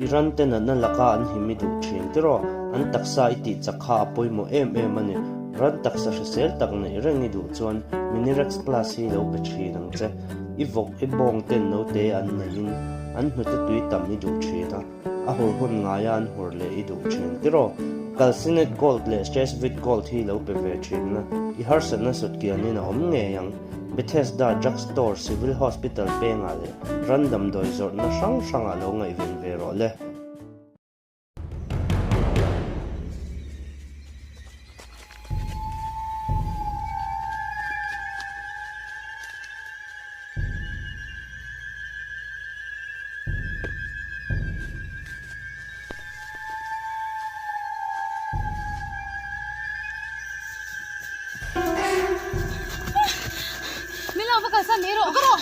I ran te natna laka an him i duh thin tiraw? An taksa i tih chak kha a pawimawh em em a ni. Ran taksa hrisel tak neih reng i duh chuan Minirex Plus hi lo pe thin ang che. I vawk, i bawng ten note an neihin an hnute tui tam i duh thin a, a hur hun ngaia an hur leh i duh thin tiraw? Calcinet Gold leh Stressvit Gold hi lo pe ve thin la, i harsatna sutkianin a awm ngei ang. Bethesda Drug Store, Civil Hospital pengah leh ran damdawi zawrhna hrang hrangah lo ngaihven ve rawh le. Min lo va kalsan mai rawh. Ka rawh.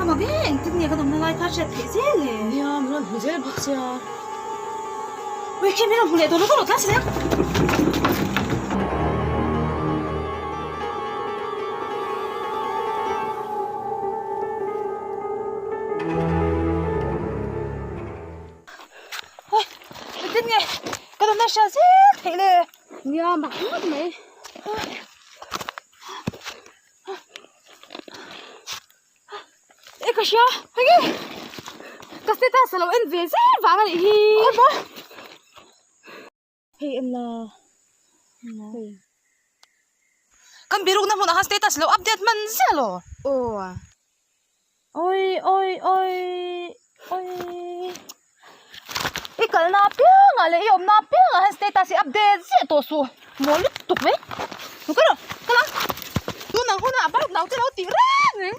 Ama ve engtin nge ka dawmna lai kha hriat theih zel e. Nia, min rawn hmu zel bawk sia. Ui khi min rawn hmu leh tawh lo ka rawn tlan chhe Ui engtin nge ka dawmna hriat zel theih le. Nia, mak ngawt mai. E ka hria hei ka status alo en ve zel vang a nih hi hei en la hei kan birukna hmunah khan status alo update hman ziah lo aw oi oi oi oi i kalna apiangah leh i awmna apiangah hian status hi update ziah tawh suh maw lutuk mai ka la ka la tun ang hunah bike naute lo tih reng reng.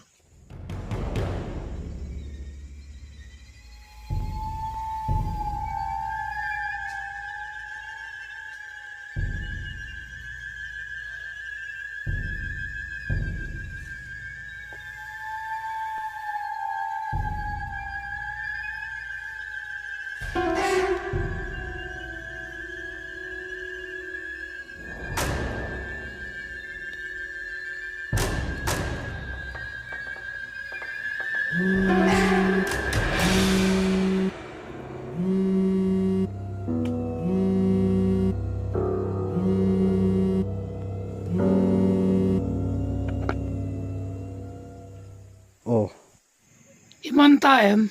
Aw. I man ta em?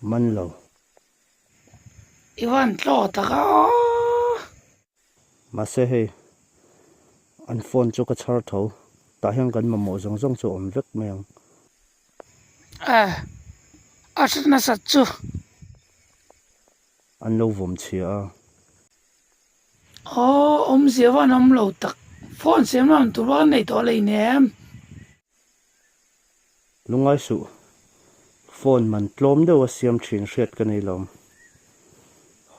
Man lo. I van tlaw tak a aw. Mahse hei, an phone chu ka chhar tho. Tah hian kan mamawh zawng zawng chu a awm vek mai ang. Eh, a hre nasat chu. An lo vawm chhia a. Aw, awmzia van awm lo tak. Phone siam lam tur bak an nei tawh lei nem. Lungngai suh, phone man tlawm deuh a siam thin hriat ka nei lo.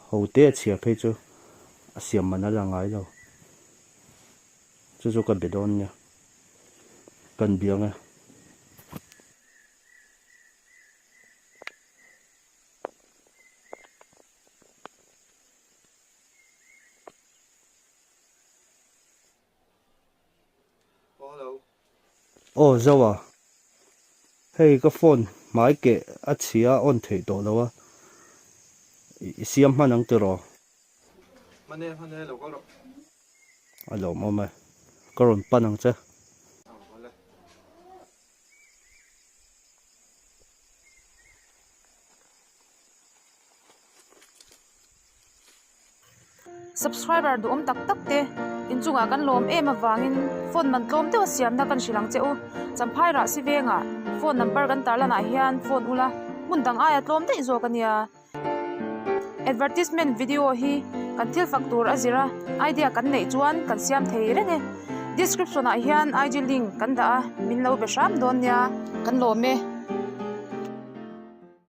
Ho te a chhia phei chu a siam man a la ngai lo. Chu chu ka be dawn nia. Kan biang e. Aw Zoa, hei ka phone hmai keh a chhia a on theih tawh lo a, i siam hman ang tiraw? Hman e, hman e, lo kal rawh. A lawmawm e, ka rawn pan ang che. Aw, awle. Subscriber duhawm tak tak te inchungah kan lawm em avangin phone man tlawm deuh a siamna kan hrilh ang che u. Champhai rah si vengah phone number kan tarlan ah hian phone ula hmun dang aia tlawm daih zawk a nia. Advertisement video hi kan thil fak tur a zir a, idea kan neih chuan kan siam thei reng e. Description ah hian IG link kan dah a, min lo be hram dawn nia. Kan lawm e.